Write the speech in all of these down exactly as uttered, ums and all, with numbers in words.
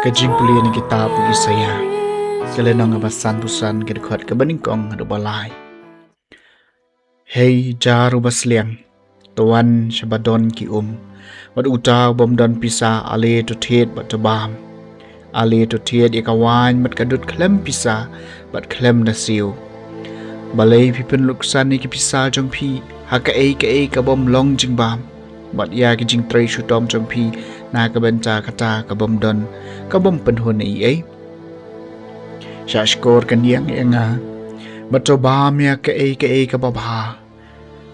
Ka jingpule na kitab u Isaïah, ka lynnong ba san phew san, ka dkhot kaba nyngkong haduh ba lai. Hei jar uba sliang, to wan sha ba don ki um, bad uta u bym don pisa, ale to thied bad to bam. Ale to thied ïa ka waiñ bad ka dud khlem pisa bad khlem da siew. Balei phi pynlut san ïa ki pisa jong phi ha kaei kaei ka bym long jingbam, bad ïa ki jingtrei shitom jong phi na ka bynta kata ka bym don, ka bym pynhun ei ei? Shah shkor khñiang ïa nga, bad to bam ïa kaei kaei kaba bha,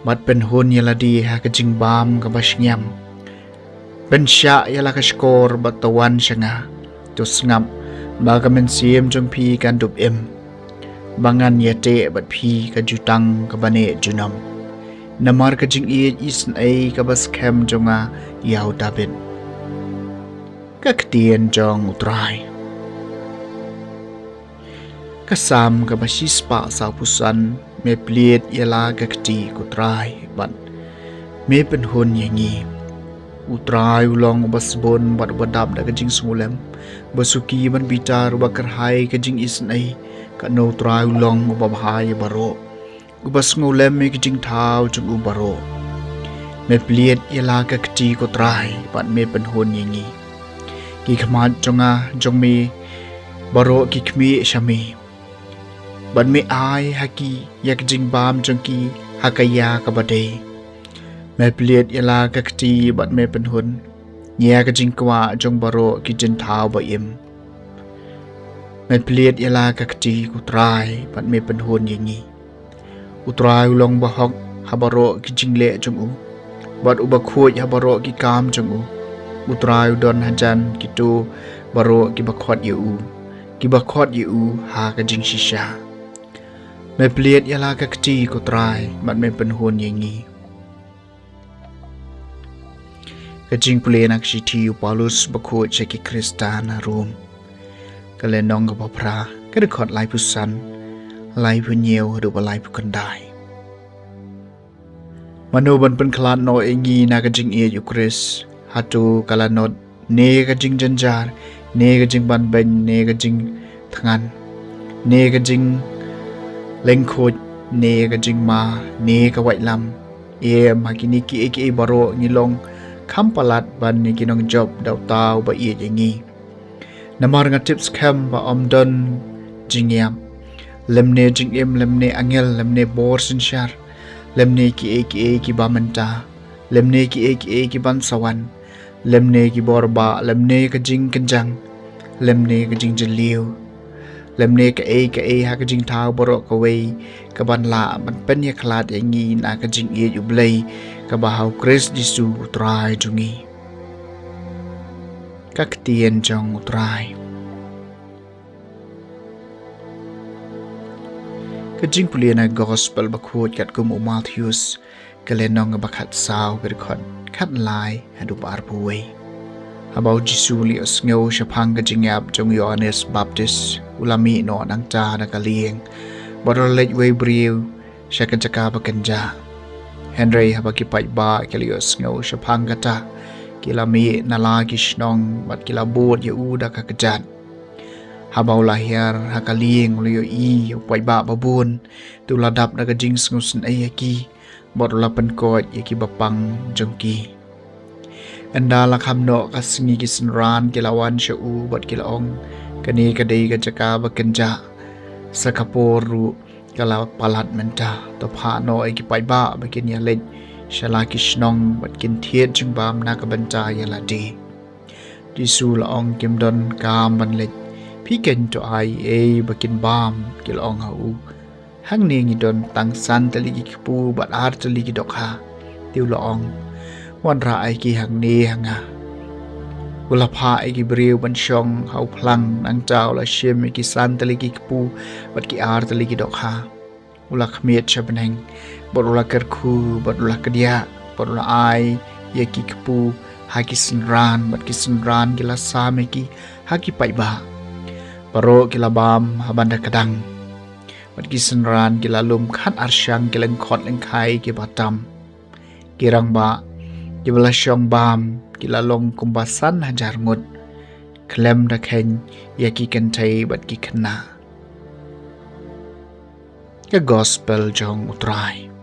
bad pynhun ïa lade ha ka jingbam kaba shngiam. Pynshah ïa la ka shkor bad to wan sha nga. To sngap ba ka mynsiem jong phi kan dup im, ba ngan ïateh bad phi ka jutang kaba neh junom. Namar ka jingïeit isynei kaba skhem jong nga ïa u Dabid. Ka ktien jong u Trai. Ka Salm kaba shispah saw phew san. Me plied ïa la ka kti ko Trai, bad me pynhun ïa ngi. U Trai u long uba sbun bad uba dap da ka jingsngewlem, uba suki ban bitar, uba kyrhai ka jingisynei. Katno u Trai u long uba bha ïa baroh, uba sngewlem ïa ki jingthaw jong u baroh. Me plied ïa la ka kti ko Trai, bad me pynhun ïa ngi. Ki khmat jong nga, jong me baroh ki khmih sha me, bad me ai ha ki ïa ka jingbam jong ki ha ka ïa kaba dei. Me plied ïa la ka kti bad me pynhun ïa ka jingkwah jong baroh ki jingthaw ba im. Me plied ïa la ka kti ko Trai, bad me pynhun ïa ngi. U Trai u long bahok ha baroh ki jingleh jong u, bad uba khuid ha baroh ki kam jong u. U Trai u don hajan kito baroh kiba khot ïa u, kiba khot ïa u ha ka jingshisha. Me plied ïa la ka kti ko Trai, bad me pynhun ïa ngi. Ka jingpule na ka shithi u Paulus bakhuid sha ki Khristan ha Rom, ka lynnong kaba phra, ka dkhot laiphew san, laiphew hynñiew haduh ba laiphew khyndai. Mano ban pynkhlad noh ïa ngi na ka jingïeit u Khrist? Hato ka lanot, ne ka jingjynjar, ne ka jingbanbeiñ, ne ka jingthngan, ne ka jinglyngkhuid, ne ka jingma, ne ka waitlam? Em, ha kine kiei kiei baroh ngi long kham palat ban ïa ki nongjop da uta uba ïeit ïa ngi. Namar nga tip skhem ba ym don jingïap, lymne jingim, lymne angel, lymne bor synshar, lymne kiei kiei kiba mynta, lymne kiei kiei kiban sa wan, lymne ki bor bah, lymne ka jingkynjang, lymne ka jingjylliew, lymne kaei kaei ha ka jingthaw baroh kawei, kaban lah ban pynïakhlad ïa ngi na ka jingïeit u Blei kaba ha u Khrist Jisu u Trai jong ngi. Ka ktien jong u Trai. Ka jingpule na gospel bakhuid katkum u Mathaios, ka lynnong ba khatsaw, ka dkhot khatlai haduh ba arphew wei. Haba u Jisu u la ïohsngew shaphang ka jingïap jong u Ïoannis Baptis, u la mih noh nangta na ka lieng, bad u la leit uwei u briew sha ka jaka ba kynjah. Hynrei haba ki paidbah ki la ïohsngew shaphang kata, ki la mih na la ki shnong bad ki la bud ïa u da ka kjat. Haba u la hiar ha ka lieng, u la ïohi ïa u paidbah babun, te u la dap da ka jingsngewsynei ïa ki, bad u la pynkoit ïa kiba pang jong ki. Ynda la kham noh ka sngi, ki synran ki la wan sha u bad ki la ong, kane ka dei ka jaka ba kynjah. Sa ka por ruh ka la palat mynta. To phah noh ïa ki paidbah ba kin ïaleit sha la ki shnong bad kin thied jingbam na ka bynta ïa lade. Jisu u la ong, kim donkam ban leit. Phi keiñ to ai ei ba kin bam. Ki la ong ha u, hangne ngi don tang san tylli ki kpu bad ar tylli ki dohkha. Te u la ong, wanrah ïa ki hangne ha nga. U la phah ïa ki briew ban shong ha u phlang, nangta u la shim ïa ki san tylli ki kpu bad ki ar tylli ki dohkha. U la khmied sha bneng, bad u la kyrkhu, bad u la kdiah, bad u la ai ïa ki kpu ha ki synran, bad ki synran ki la sam ïa ki ha ki paidbah. Baroh ki la bam ha ban da kdang, bad ki synran ki la lum khat arshang ki lyngkhot lyngkhai kiba tam. Ki rangbah kiba la shong bam ki la long kumba san hajar ngut. khlem da kheiñ ïa ki kynthei bad ki khynnah. Ka Gospel jong U Trai.